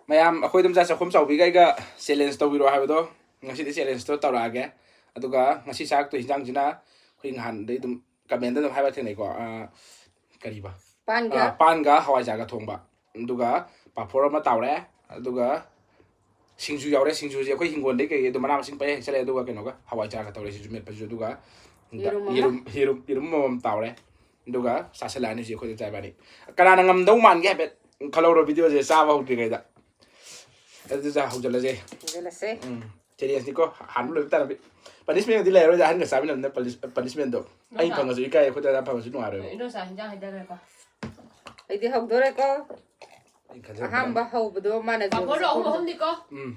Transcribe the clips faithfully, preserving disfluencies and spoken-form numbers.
ꯃꯌꯥꯝ ꯑꯩꯈꯣꯏ ꯑꯗꯨꯝ ꯆꯥ ꯆꯥꯛꯈꯨꯝ ꯆꯥꯎꯕꯤꯒ ꯑꯩꯒ ꯆꯦꯂꯦꯟꯖ ꯇꯧꯕꯤꯔꯣ ꯍꯥꯏꯕꯗꯣ, ꯉꯁꯤꯗꯤ ꯆꯦꯂꯦꯟꯖꯇꯣ ꯇꯧꯔꯛꯑꯒꯦ꯫ ꯑꯗꯨꯒ ꯉꯁꯤ ꯆꯥꯔꯛꯇꯣꯏ ꯍꯤꯟꯖꯥꯡꯁꯤꯅ ꯑꯩꯈꯣꯏ ꯅꯍꯥꯟꯗꯩ ꯑꯗꯨꯝ ꯀꯃꯦꯟꯗ ꯑꯗꯨꯝ ꯍꯥꯏꯕ ꯊꯦꯡꯅꯩꯀꯣ, ꯑꯥ, ꯀꯔꯤꯕ? ꯄꯥꯟꯒ? ꯑꯥ, ꯄꯥꯟꯒ ꯍꯋꯥꯏꯖꯥꯔꯒ ꯊꯣꯡꯕ, ꯑꯗꯨꯒ ꯄꯥꯐꯣꯔ ꯑꯃ ꯇꯥꯎꯔꯦ, ꯑꯗꯨꯒ ꯁꯤꯡꯖꯨ ꯌꯥꯎꯔꯦ꯫ ꯁꯤꯡꯖꯨꯁꯦ ꯑꯩꯈꯣꯏ ꯍꯤꯡꯒꯣꯜꯗꯩ ꯀꯩ ꯑꯗꯨꯝ ꯃꯅꯥ ꯃꯁꯤꯡ ꯄꯪꯍꯦꯛ ꯍꯦꯛꯆꯜꯂꯦ, ꯑꯗꯨꯒ ꯀꯩꯅꯣꯒ ꯍꯋꯥꯏꯖꯥꯔꯒ ꯇꯧꯔꯦ ꯁꯤꯡꯖꯨ ꯃꯦꯠꯄꯁꯤꯁꯨ, ꯑꯗꯨꯒ ꯌꯦꯔꯨꯝ ꯑꯃ? ꯌꯦꯔꯨꯝ, ꯌꯦꯔꯨꯝ, ꯌꯦꯔꯨꯝ ꯑꯃꯃꯝ ꯇꯥꯎꯔꯦ, ꯑꯗꯨꯒ ꯆꯥꯁꯤꯜꯂꯛꯑꯅꯤ ꯍꯧꯖꯤꯛ ꯑꯩꯈꯣꯏ ꯏꯆꯥ ꯏꯕꯥꯅꯤ꯫ ꯀꯅꯥꯅ ꯉꯝꯗꯧ ꯃꯥꯟꯒꯦ ꯍꯥꯏꯐꯦꯠ ꯈꯜꯍꯧꯔꯣ ꯚꯤꯗꯤꯑꯣꯁꯦ ꯆꯥꯕ ꯍꯧꯗ꯭ꯔꯤꯉꯩꯗ꯫ ꯑꯗꯨꯗ ꯍꯧꯖꯤꯜꯂꯁꯦ꯫ ꯍꯧꯖꯤꯜꯂꯁꯦ꯫ ꯎꯝ꯫ ꯆꯦꯂꯦꯟꯖꯅꯤꯀꯣ, ꯍꯥꯟꯕ ꯂꯣꯏꯕ ꯇꯥꯔꯕꯤ꯫ ꯄꯅꯤꯁꯃꯦꯟꯗꯤ ꯂꯩꯔꯔꯣꯏꯗ, ꯑꯍꯟꯒ ꯆꯥꯃꯤꯟꯅꯕꯅꯤꯅ ꯄꯅꯤꯁ-, ꯄꯅꯤꯁꯃꯦꯟꯗꯣ꯫ ꯑꯩ ꯅꯠꯇ꯭ꯔꯥ? ꯐꯪꯉꯁꯨ ꯏꯀꯥꯏ, ꯑꯩꯈꯣꯏ ꯗꯥꯗꯥ ꯐꯪꯉꯁꯨ ꯅꯨꯡꯉꯥꯏꯔꯣꯏꯕ꯫ ꯏꯗꯣꯝꯆꯥ ꯍꯤꯟꯖꯥꯡ ꯍꯩꯊꯔꯦꯀꯣ꯫ ꯑꯩꯗꯤ ꯍꯧꯗꯣꯔꯦꯀꯣ꯫ ꯑꯩ ꯈꯟꯖꯕꯗ ꯑꯍꯥꯟꯕ ꯍꯧꯕꯗꯣ ꯃꯥꯅ ꯄꯥꯐꯣꯔ ꯖꯣꯔꯣ ꯑꯍꯨꯝ ꯖꯣꯔꯣ꯫ ꯑꯍꯨꯝꯅꯤꯀꯣ꯫ ꯎꯝ꯫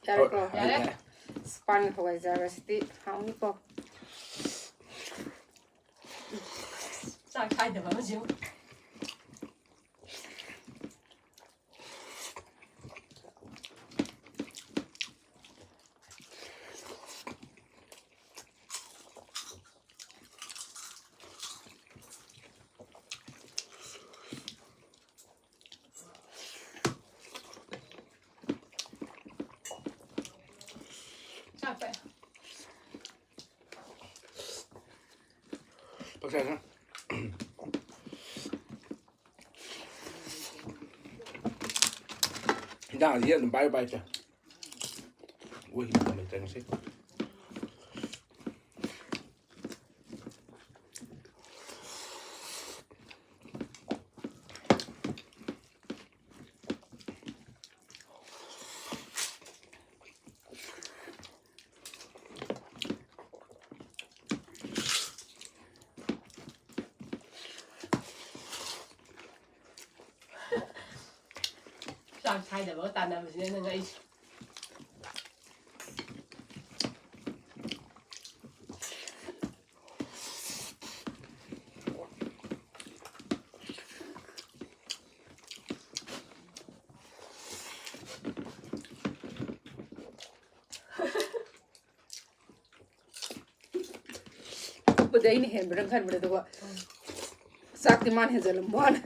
ꯌꯥꯔꯦꯀꯣ? ꯍꯣꯏ, ꯌꯥꯔꯦ? ꯌꯥꯔꯦ꯫ ꯏꯁꯄꯥꯟ ꯍꯋꯥꯏꯖꯥꯔ ꯑꯁꯤꯗꯤ ꯍꯥꯎꯅꯤꯀꯣ꯫ ꯆꯥꯛ ꯈꯥꯏꯗꯕ ꯑꯃꯁꯨ꯫ ꯆꯥꯛ ꯄꯦ꯫ ꯄꯛꯆꯥꯏꯗ꯫ ꯍꯤꯟꯖꯥꯡꯁꯤ ꯑꯗꯨꯝ ꯄꯥꯏ ꯄꯥꯏ ꯆꯥꯏ꯫ ꯑꯣꯏ, ꯍꯤꯟꯖꯥꯡ ꯂꯩꯇ꯭ꯔꯦ ꯉꯁꯤ꯫ ꯆꯥꯛ ꯁꯥꯏꯗꯕꯒ ꯇꯥꯟꯅꯕꯁꯤꯅ ꯅꯪ ꯑꯩꯁꯦ꯫ ꯎꯕꯗ ꯑꯩꯅ ꯍꯦꯟꯕ꯭ꯔꯥ ꯈꯟꯕ꯭ꯔꯥ, ꯑꯗꯨꯒ ꯆꯥꯛꯇꯤ ꯃꯥꯅ ꯍꯦꯟꯖꯜꯂꯝꯕ ꯋꯥꯅꯦ꯫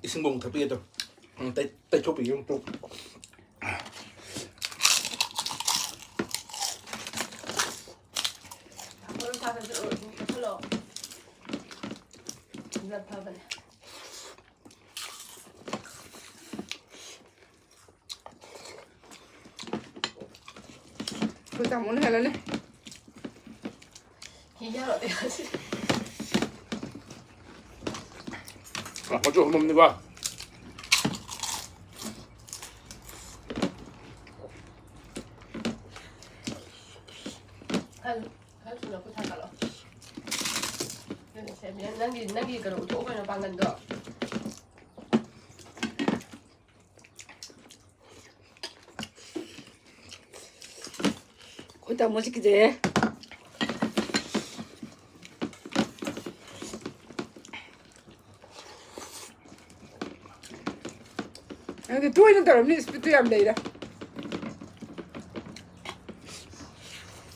ꯏꯁꯤꯡꯕꯨ ꯑꯃꯨꯛ ꯊꯛꯄꯤꯒꯦ ꯇꯧ꯫ ꯎꯝ, ꯇꯩ-, ꯇꯩꯊꯣꯛꯄꯤꯒꯦ ꯑꯃꯨꯛ ꯇꯧ꯫ ꯃꯔꯣꯏ ꯊꯥꯛꯄꯁꯨ ꯑꯗꯨꯝ ꯀꯣꯠꯁꯜꯂꯣ꯫ ꯑꯗꯨꯅ ꯐꯕꯅꯦ꯫ ꯑꯩꯈꯣꯏ ꯇꯥꯃꯣꯅ ꯍꯦꯜꯂꯅꯤ꯫ ꯀꯤꯖꯔꯣ, ꯑꯇꯩ ꯉꯁꯤ꯫ ꯂꯥꯛꯄꯁꯨ ꯑꯃꯃꯝꯅꯤꯀꯣ꯫ ꯈꯜꯂꯨ, ꯈꯜꯂꯨ, ꯊꯨꯅ ꯈꯨꯠ ꯊꯥꯡꯒꯠꯂꯣ꯫ ꯅꯪꯒꯤ, ꯅꯪꯒꯤ ꯀꯩꯅꯣ ꯎꯠꯊꯣꯛꯑꯣ ꯀꯩꯅꯣ, ꯄꯥꯡꯒꯟꯗꯣ꯫ ꯑꯩꯈꯣꯏ ꯇꯥꯃꯣꯁꯤ ꯀꯤꯖꯩꯍꯦ꯫ ꯅꯪꯗꯤ ꯇꯣꯏꯅ ꯇꯧꯔꯝꯅꯤ, ꯏꯁꯄꯤꯠꯇꯨ ꯌꯥꯝ ꯂꯩꯔꯦ꯫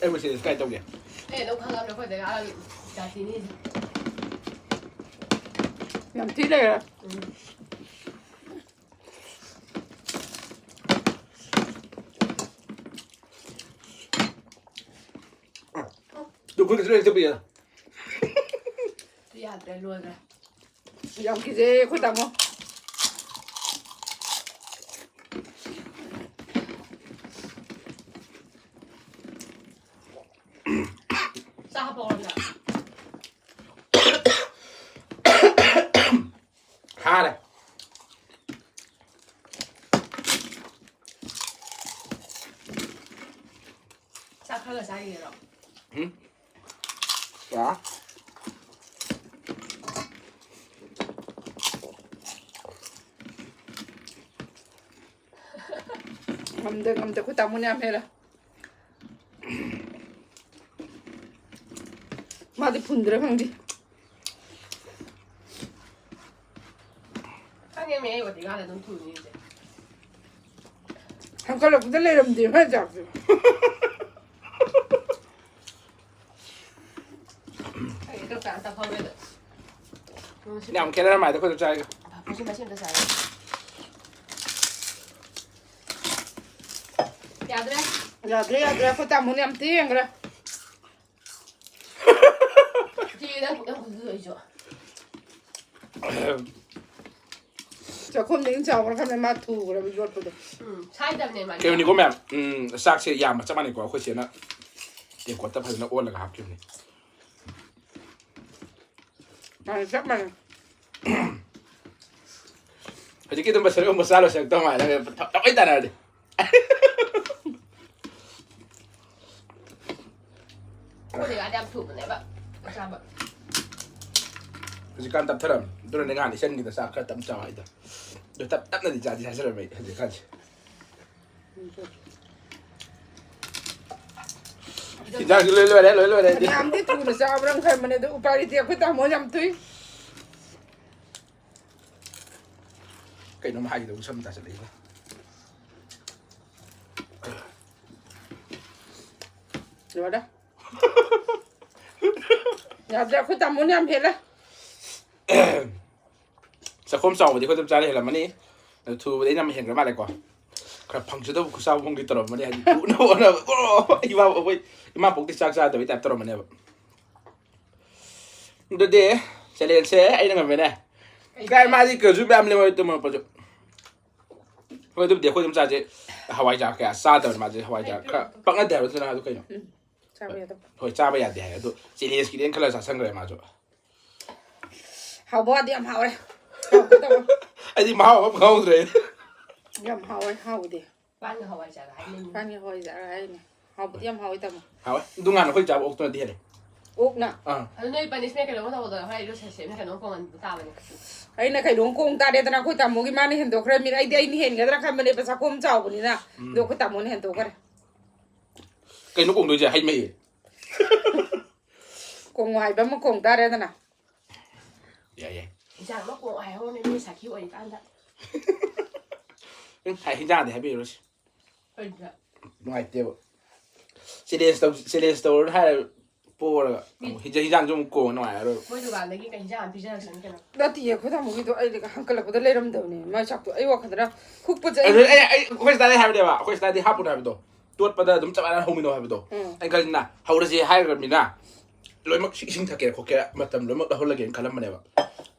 ꯑꯩꯕꯨ ꯁꯤꯗ ꯀꯥꯏ ꯇꯧꯒꯦ? ꯑꯦ, ꯑꯗꯨꯝ ꯈꯪꯉꯕꯅꯦ, ꯑꯩꯈꯣꯏꯗ ꯉꯥꯡꯉꯤ ꯖꯥꯇꯤꯅꯤꯁꯦ꯫ ꯌꯥꯝ ꯊꯤ ꯂꯩꯔꯦ꯫ ꯎꯝ꯫ ꯑꯗꯨ ꯈꯨꯠꯀꯁꯨ ꯂꯣꯏ ꯆꯨꯞꯄꯤ꯫ ꯌꯥꯗ꯭ꯔꯦ, ꯂꯣꯏꯈ꯭ꯔꯦ꯫ ꯌꯥꯝ ꯀꯤꯖꯩꯌꯦ ꯑꯩꯈꯣꯏ ꯇꯥꯃꯣ꯫ ꯆꯥ ꯍꯥꯞꯄꯛꯑꯣꯔ ꯅꯪ? ꯍꯥꯔꯦ꯫ ꯆꯥꯛ ꯈꯔꯒ ꯆꯥꯈꯤꯒꯦꯔꯣ? ꯎꯝ? ꯌꯥ꯫ ꯉꯝꯗꯦ, ꯉꯝꯗꯦ, ꯑꯩꯈꯣꯏ ꯇꯥꯃꯣꯅ ꯌꯥꯝ ꯍꯦꯜꯂꯦ꯫ ꯃꯥꯗꯤ ꯐꯨꯟꯗ꯭ꯔꯥ ꯈꯪꯗꯦ꯫ ꯈꯪꯉꯦꯃꯤ, ꯑꯩ ꯕꯣꯗꯤꯒꯥꯔꯗ ꯑꯗꯨꯝ ꯊꯨꯅꯤꯁꯦ꯫ ꯍꯪꯀꯠꯂꯛꯄꯗ ꯂꯩꯔꯝꯗꯦ ꯃꯥꯏ ꯆꯥꯛꯁꯦ꯫ ꯑꯩ ꯆꯥꯛ ꯆꯥ ꯇꯞꯍꯧꯔꯦꯗ꯫ ꯌꯥꯝ ꯈꯦꯠꯅꯔ ꯃꯥꯜꯂꯦ ꯑꯩꯈꯣꯏꯗ ꯆꯥꯏꯒ꯫ ꯃꯁꯤ ꯃꯁꯤ ꯑꯝꯇ ꯆꯥꯏ꯫ ꯌꯥꯗ꯭ꯔꯦ꯫ ꯌꯥꯗ꯭ꯔꯦ, ꯌꯥꯗ꯭ꯔꯦ꯫ ꯑꯩꯈꯣꯏ ꯇꯥꯃꯣꯅ ꯌꯥꯝ ꯊꯤ ꯌꯦꯡꯈ꯭ꯔꯦ꯫ ꯆꯦ, ꯅꯪ ꯅꯪ ꯈꯨꯠꯇꯨꯗ ꯑꯩꯁꯨ꯫ ꯆꯥꯛꯈꯨꯝꯗ ꯏꯟ ꯆꯥꯎꯕ꯭ꯔꯥ ꯈꯪꯗꯦ, ꯃꯥ ꯊꯨꯈ꯭ꯔꯕ ꯌꯣꯠꯄꯗꯣ꯫ ꯎꯝ, ꯁꯥꯏꯗꯕꯅꯦ ꯃꯥꯗꯤ꯫ ꯀꯩꯅꯣꯅꯤꯀꯣ ꯃꯌꯥꯝ, ꯎꯝ, ꯆꯥꯛꯁꯦ ꯌꯥꯝꯕ ꯆꯞ ꯃꯥꯟꯅꯩꯀꯣ꯫ ꯑꯩꯈꯣꯏ ꯆꯦꯅ ꯇꯦꯡꯀꯣꯠꯇ ꯐꯖꯅ ꯑꯣꯜꯂꯒ ꯍꯥꯞꯈꯤꯕꯅꯤ꯫ ꯃꯥꯅꯦ, ꯆꯞ ꯃꯥꯟꯅꯩ꯫ ꯍꯧꯖꯤꯛꯀꯤ ꯑꯗꯨꯝ ꯕꯁꯔꯒꯨꯝꯕ ꯆꯥ ꯂꯣꯏꯁꯤꯜꯂꯛꯇꯧ ꯃꯥꯜꯂꯦ, ꯊ-, ꯊꯋꯥꯏ ꯇꯥꯟꯅꯔꯗꯤ꯫ ꯑꯩꯈꯣꯏꯗꯤ ꯌꯥꯝ ꯊꯨꯕꯅꯦꯕ ꯆꯥꯕ꯫ ꯍꯧꯖꯤꯛꯀꯥꯟ ꯇꯞꯊꯔꯝꯅꯤ꯫ ꯑꯗꯨꯅꯅꯦ ꯉꯍꯥꯟ ꯏꯆꯟꯒꯤꯗ ꯆꯥꯛ ꯈꯔ ꯇꯞ ꯆꯥꯎ ꯍꯥꯏꯗꯣ꯫ ꯑꯗꯨ ꯇꯞ ꯇꯞꯅꯗꯤ ꯆꯥꯗꯤ ꯆꯥꯖꯔꯝꯃꯦ ꯑꯩ ꯍꯧꯖꯤꯛꯀꯥꯟꯁꯦ꯫ ꯆꯤꯟꯖꯥꯛꯁꯨ ꯂꯣꯏ ꯂꯣꯏꯔꯦ, ꯂꯣꯏ ꯂꯣꯏꯔꯦ ꯑꯩꯗꯤ꯫ ꯐꯅꯌꯥꯝꯗꯤ ꯊꯨꯅ ꯆꯥꯕ꯭ꯔꯥ ꯈꯟꯕꯅꯦ, ꯑꯗꯨ ꯎꯄꯥꯏ ꯂꯩꯇꯦ, ꯑꯩꯈꯣꯏ ꯇꯥꯃꯣ ꯌꯥꯝ ꯊꯨꯏ꯫ ꯀꯩꯅꯣꯝ ꯍꯥꯏꯒꯗꯧꯕ ꯁꯝ ꯇꯥꯁꯤꯜꯂꯛꯏꯅꯦ꯫ ꯂꯣꯏꯔꯦ꯫ ꯌꯥꯗ꯭ꯔꯦ, ꯑꯩꯈꯣꯏ ꯇꯥꯃꯣꯅ ꯌꯥꯝ ꯍꯦꯜꯂꯦ꯫ ꯆꯥꯛꯈꯣꯝ ꯆꯥꯎꯕꯗꯤ ꯑꯩꯈꯣꯏ ꯑꯗꯨꯝ ꯆꯥꯅ ꯍꯦꯜꯂꯝꯃꯅꯤ꯫ ꯑꯗꯨ ꯊꯨꯕꯗꯤ ꯑꯩꯅ ꯑꯃ ꯍꯦꯟꯈ꯭ꯔ ꯃꯥꯜꯂꯦꯀꯣ꯫ ꯈꯔ ꯐꯪꯖꯗꯧꯕ ꯈꯨꯆꯥꯎ ꯐꯪꯒꯤ ꯇꯧꯔꯝꯃꯅꯤ꯫ ꯍꯥꯏꯗꯤ ꯊꯨꯅ ꯍꯣꯠꯅꯕ꯫ ꯑꯣ, ꯏꯃꯥ ꯄꯣꯛ-, ꯑꯩꯈꯣꯏ ꯏꯃꯥ ꯄꯣꯛꯇꯤ ꯆꯥꯛ ꯆꯥꯗꯕꯩ ꯇꯥꯏꯞ ꯇꯧꯔꯝꯃꯅꯦꯕ꯫ ꯑꯗꯨꯗꯤ challengeꯁꯦ ꯑꯩꯅ ꯉꯝꯃꯦꯅꯦ꯫ ꯀꯥꯏ ꯃꯥꯗꯤ ꯀꯩꯁꯨ ꯃꯌꯥꯝ ꯂꯦꯝꯃꯣꯏ ꯇꯨꯝꯃꯛꯄꯁꯨ꯫ ꯍꯣꯏ, ꯑꯗꯨꯕꯨꯗꯤ ꯑꯩꯈꯣꯏ ꯑꯗꯨꯝ ꯆꯥꯁꯦ꯫ ꯍꯋꯥꯏꯖꯥꯔ ꯀꯌꯥ ꯆꯥꯗꯕꯅꯤ ꯃꯥꯁꯦ꯫ ꯍꯋꯥꯏꯖꯥꯔ ꯈꯔ ꯄꯛꯅꯗꯦ ꯍꯥꯏꯕ ꯅꯠꯇꯅ ꯑꯗꯨ ꯀꯩꯅꯣ? ꯎꯝ, ꯆꯥꯕ ꯌꯥꯗꯕ꯫ ꯍꯣꯏ, ꯆꯥꯕ ꯌꯥꯗꯦ ꯍꯥꯏ꯫ ꯑꯗꯣ challengeꯀꯤꯗꯤ ꯑꯩꯅ ꯈꯜꯂ ꯆꯥꯁꯟꯈ꯭ꯔꯦ ꯃꯥꯁꯨ꯫ ꯍꯥꯎꯕ ꯋꯥꯗꯤ ꯌꯥꯝ ꯍꯥꯎꯔꯦ꯫ ꯍꯥꯎꯒꯦ ꯇꯧꯋꯦ꯫ ꯑꯩꯗꯤ ꯃꯍꯥꯎ ꯑꯃ ꯈꯪꯍꯧꯗ꯭ꯔꯦ꯫ ꯌꯥꯝ ꯍꯥꯎꯔꯦ, ꯍꯥꯎꯕꯗꯤ꯫ ꯄꯥꯟꯒ ꯍꯋꯥꯏꯖꯥꯔꯒ ꯍꯥꯏꯅꯩꯅꯦ꯫ ꯄꯥꯟꯒ ꯍꯋꯥꯏꯖꯥꯔꯒ ꯍꯥꯏꯅꯦ꯫ ꯍꯥꯎꯕꯗꯤ ꯌꯥꯝ ꯍꯥꯎꯋꯦ, ꯇꯥꯃꯣ꯫ ꯍꯥꯎꯋꯦ꯫ ꯑꯗꯨ ꯉꯥꯟ ꯑꯩꯈꯣꯏ ꯆꯥꯕ ꯑꯣꯛꯇꯨꯅꯗꯤ ꯍꯦꯜꯂꯦ꯫ ꯑꯣꯛꯅ? ꯑꯥ꯫ ꯑꯗꯨ ꯅꯣꯏ punishment ꯀꯩꯅꯣꯝ ꯇꯧꯕꯗꯣ ꯍꯣꯔꯦꯟ ꯏꯔꯨ ꯁꯦ-, ꯁꯦꯝꯅ ꯀꯩꯅꯣꯝ ꯀꯣꯡꯍꯟꯕ ꯇꯥꯕꯅꯦ꯫ ꯑꯩꯅ ꯀꯩꯅꯣꯝ ꯀꯣꯡ ꯇꯥꯔꯦꯗꯅ, ꯑꯩꯈꯣꯏ ꯇꯥꯃꯣꯒꯤ ꯃꯥꯅ ꯍꯦꯟꯗꯣꯛꯈ꯭ꯔꯦ꯫ ꯃꯤ-, ꯑꯩꯗꯤ ꯑꯩꯅ ꯍꯦꯟꯒꯗ꯭ꯔꯥ ꯈꯟꯕꯅꯦꯕ, ꯆꯥꯛꯈꯨꯝ ꯆꯥꯎꯕꯅꯤꯅ꯫ ꯎꯝ꯫ ꯑꯗꯣ ꯑꯩꯈꯣꯏ ꯇꯥꯃꯣꯅ ꯍꯦꯟꯗꯣꯛꯈ꯭ꯔꯦ꯫ ꯀꯩꯅꯣ ꯀꯣꯡꯗꯣꯏꯁꯦ? ꯍꯩ ꯃꯍꯤ꯫ ꯀꯣꯡꯉꯣ ꯍꯥꯏꯕ ꯑꯃ ꯀꯣꯡ ꯇꯥꯔꯦꯗꯅ꯫ ꯌꯥꯏ, ꯌꯥꯏ꯫ ꯏꯟꯖꯥꯡ ꯑꯃ ꯀꯣꯡ ꯍꯥꯏꯍꯧꯔꯅꯦ, ꯅꯣꯏ ꯁꯥꯈꯤ ꯑꯣꯏꯔꯤꯀꯥꯟꯗ꯫ ꯎꯝ, ꯍꯥꯏ, ꯍꯤꯟꯖꯥꯡꯗꯤ ꯍꯥꯏꯕꯤꯔꯔꯣꯏꯁꯤ꯫ ꯀꯩꯒꯤ? ꯅꯨꯡꯉꯥꯏꯇꯦꯕ꯫ Challenge ꯇꯧ-, challenge ꯇꯧꯔꯣꯅ ꯍꯥꯏꯔ ꯄꯣꯔꯒ ꯑꯃꯨꯛ ꯍꯤꯟꯖꯥꯡ ꯍꯤꯟꯖꯥꯡꯁꯨ ꯑꯃꯨꯛ ꯀꯣꯡꯅ ꯅꯨꯡꯉꯥꯏꯔꯔꯣꯏ꯫ ꯃꯣꯏ ꯗꯨꯀꯥꯟꯗꯒꯤ ꯀꯩ ꯍꯤꯟꯖꯥꯡ ꯑꯃ ꯄꯤꯖꯔꯛꯁꯅꯤ ꯀꯩꯅꯣ꯫ ꯅꯠꯇꯤꯌꯦ, ꯑꯩꯈꯣꯏ ꯇꯥꯃꯣꯒꯤꯗꯣ ꯑꯩ ꯍꯪꯀꯠꯂꯛꯄꯗ ꯂꯩꯔꯝꯗꯕꯅꯦ꯫ ꯃꯥꯏ ꯆꯥꯛꯇꯣ ꯑꯩ ꯋꯥꯈꯜꯗꯅ ꯍꯨꯛꯄꯁꯦ ꯑꯗꯨ ꯑꯩ ꯑꯩ ꯑꯩꯈꯣꯏ ꯁꯤꯗꯗꯤ ꯍꯥꯏꯕꯅꯦꯕ, ꯑꯩꯈꯣꯏ ꯁꯤꯗꯗꯤ ꯍꯥꯞꯄꯨꯅꯣ ꯍꯥꯏꯕꯗꯣ, ꯇꯣꯠꯄꯗ ꯑꯗꯨꯝ ꯆꯞ ꯃꯥꯟꯅꯅ ꯍꯧꯃꯤꯟꯅꯧ ꯍꯥꯏꯕꯗꯣ꯫ ꯎꯝ꯫ ꯑꯩꯅ ꯈꯜꯂꯤꯅ ꯍꯧꯔꯁꯦ ꯍꯥꯏꯈ꯭ꯔꯕꯅꯤꯅ ꯂꯣꯏꯅꯃꯛ ꯏꯁꯤꯡ ꯊꯛꯀꯦꯔꯥ ꯈꯣꯠꯀꯦꯔꯥ ꯃꯇꯝ ꯂꯣꯏꯅꯃꯛ ꯂꯧꯍꯜꯂꯒꯦꯅ ꯈꯜꯂꯝꯕꯅꯦꯕ꯫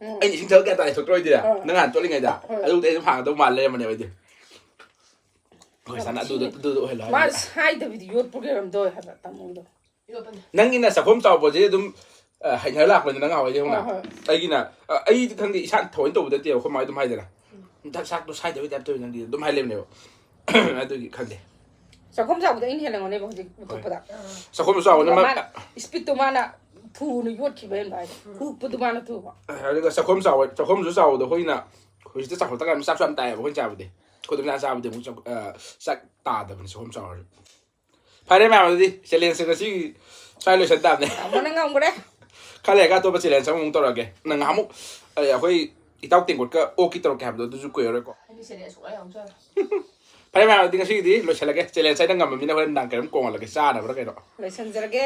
ꯎꯝ꯫ ꯑꯩꯅ ꯏꯁꯤꯡ ꯊꯛꯀꯦ ꯍꯥꯏ ꯇꯥꯔꯗꯤ ꯊꯛꯇ꯭ꯔꯣꯏꯗꯤꯔ ꯑꯥ꯫ ꯅꯪ ꯍꯥꯟꯅ ꯇꯣꯠꯂꯤꯉꯩꯗ꯫ ꯍꯣꯏ꯫ ꯑꯗꯨꯗꯤ ꯑꯩ ꯑꯗꯨꯝ ꯍꯥꯡꯒꯗꯧ ꯃꯥꯜꯂꯦ ꯂꯩꯔꯝꯕꯅꯦꯕ ꯑꯩꯗꯤ꯫ ꯑꯩꯈꯣꯏ ꯁꯥꯅ ꯑꯗꯨꯗ ꯑꯗꯨꯗ ꯑꯣꯏꯍꯜꯂꯣ ꯃꯥ ꯍꯥꯏꯕ꯫ ꯁꯥꯏꯗꯕꯤꯗꯤ ꯌꯣꯠꯄ ꯀꯩꯔꯝꯗꯧ ꯍꯥꯏꯕ ꯇꯥꯃꯣꯗꯣ꯫ ꯌꯣꯠꯄꯅꯦ꯫ ꯅꯪꯒꯤꯅ ꯆꯥꯛꯈꯣꯝ ꯆꯥꯎꯕꯁꯦ ꯑꯗꯨꯝ ꯑ, ꯍꯩꯅꯔ ꯂꯥꯛꯄꯅꯤ ꯅꯪ ꯍꯥꯎꯏꯗꯤ ꯍꯧꯅ꯫ ꯍꯣꯏ, ꯍꯣꯏ꯫ ꯑꯩꯒꯤꯅ ꯑ, ꯑꯩꯗꯤ ꯈꯪꯗꯦ, ꯏꯁꯥꯅ ꯊꯑꯣꯏꯅ ꯇꯧꯕ ꯅꯠꯇꯦꯕ, ꯑꯩꯈꯣꯏ ꯃꯥ ꯑꯗꯨꯝ ꯍꯥꯏꯗꯅ꯫ ꯆꯥꯛ ꯆꯥꯛꯇꯣ ꯁꯥꯏꯗꯕꯩ ꯇꯥꯏꯞ ꯇꯧꯋꯤ ꯅꯪꯗꯤ ꯑꯗꯨꯝ ꯍꯥꯏ ꯂꯩꯕꯅꯦꯕ꯫ ꯑꯗꯨꯒꯤ ꯈꯪꯗꯦ꯫ ꯆꯥꯛꯈꯨꯝ ꯆꯥꯎꯕꯗ ꯑꯩꯅ ꯍꯦꯜꯂꯝꯒꯅꯦꯕ ꯍꯧꯖꯤꯛ ꯎꯊꯣꯛꯄꯗ꯫ ꯆꯥꯛꯈꯨꯝꯁꯨ ꯆꯥꯎꯕꯅ ꯑꯗꯨꯒ ꯃ- ꯃꯥꯅ ꯏꯁꯄꯤꯠꯇꯣ ꯃꯥꯅ ꯊꯨꯅ ꯌꯣꯠꯈꯤꯕ ꯍꯦꯟꯕ ꯍꯥꯏꯗꯤ ꯍꯨꯛꯄꯗꯣ ꯃꯥꯅ ꯊꯨꯕ꯫ ꯑꯗꯨꯒ ꯆꯥꯛꯈꯨꯝ ꯆꯥꯎꯕ, ꯆꯥꯛꯈꯨꯝꯁꯨ ꯆꯥꯎꯕꯗꯣ ꯑꯩꯈꯣꯏꯅ ꯍꯧꯖꯤꯛꯇ ꯆꯥꯎꯈꯠꯂꯛꯇ ꯀꯥꯟꯗ ꯆꯥꯛꯁꯨ ꯌꯥꯝ ꯇꯥꯏꯌꯦꯕ ꯑꯩꯈꯣꯏꯅ ꯆꯥꯕꯗꯤ꯫ ꯑꯩꯈꯣꯏ ꯑꯗꯨꯝ ꯆꯥꯛ ꯆꯥꯕꯗꯤ ꯑꯃꯨꯛ ꯆꯥꯛ-, ꯑ, ꯆꯥꯛ ꯇꯥꯗꯕꯅꯤ ꯆꯥꯛꯈꯨꯝ ꯆꯥꯎꯔꯁꯨ꯫ ꯐꯔꯦ ꯃꯌꯥꯝ, ꯑꯗꯨꯗꯤ ꯆꯦꯂꯦꯟꯖꯁꯦ ꯉꯁꯤ ꯁ꯭ꯋꯥꯏ ꯂꯣꯏꯁꯟ ꯇꯥꯕꯅꯦ꯫ ꯇꯥꯃꯣꯅ ꯉꯝꯈ꯭ꯔꯦ꯫ ꯈꯔ ꯂꯩꯔꯒ ꯑꯇꯣꯞꯄ ꯆꯦꯂꯦꯟꯖ ꯑꯃꯃꯨꯛ ꯇꯧꯔꯛꯑꯒꯦ꯫ ꯅꯪ ꯉꯍꯥꯟꯃꯨꯛ ꯑ, ꯑꯩꯈꯣꯏ ꯏꯇꯥꯎ ꯇꯦꯡꯀꯣꯠꯀ ꯑꯣꯛꯀꯤ ꯇꯧꯔꯛꯀꯦ ꯍꯥꯏꯕꯗꯣ ꯑꯗꯨꯁꯨ ꯀꯨꯏꯔꯔꯣꯏꯀꯣ꯫ ꯑꯩꯗꯤ ꯆꯦꯂꯦꯟꯖ ꯁꯨꯡꯌꯥꯎ ꯌꯥꯎꯖꯔꯣꯏ꯫ ꯐꯔꯦ ꯃꯌꯥꯝ, ꯑꯗꯨꯗꯤ ꯉꯁꯤꯒꯤꯗꯤ ꯂꯣꯏꯁꯜꯂꯒꯦ꯫ ꯆꯦꯂꯦꯟꯖ ꯑꯩꯅ ꯉꯝꯕ ꯃꯤꯅ ꯍꯣꯔꯦꯟ ꯅꯨꯡꯗꯥꯡ ꯀꯩꯅꯣꯝ ꯀꯣꯡꯍꯜꯂꯒꯦ, ꯆꯥꯅꯕ꯭ꯔꯥ ꯀꯩꯅꯣ꯫ ꯂꯣꯏꯁꯟꯖꯔꯒꯦ꯫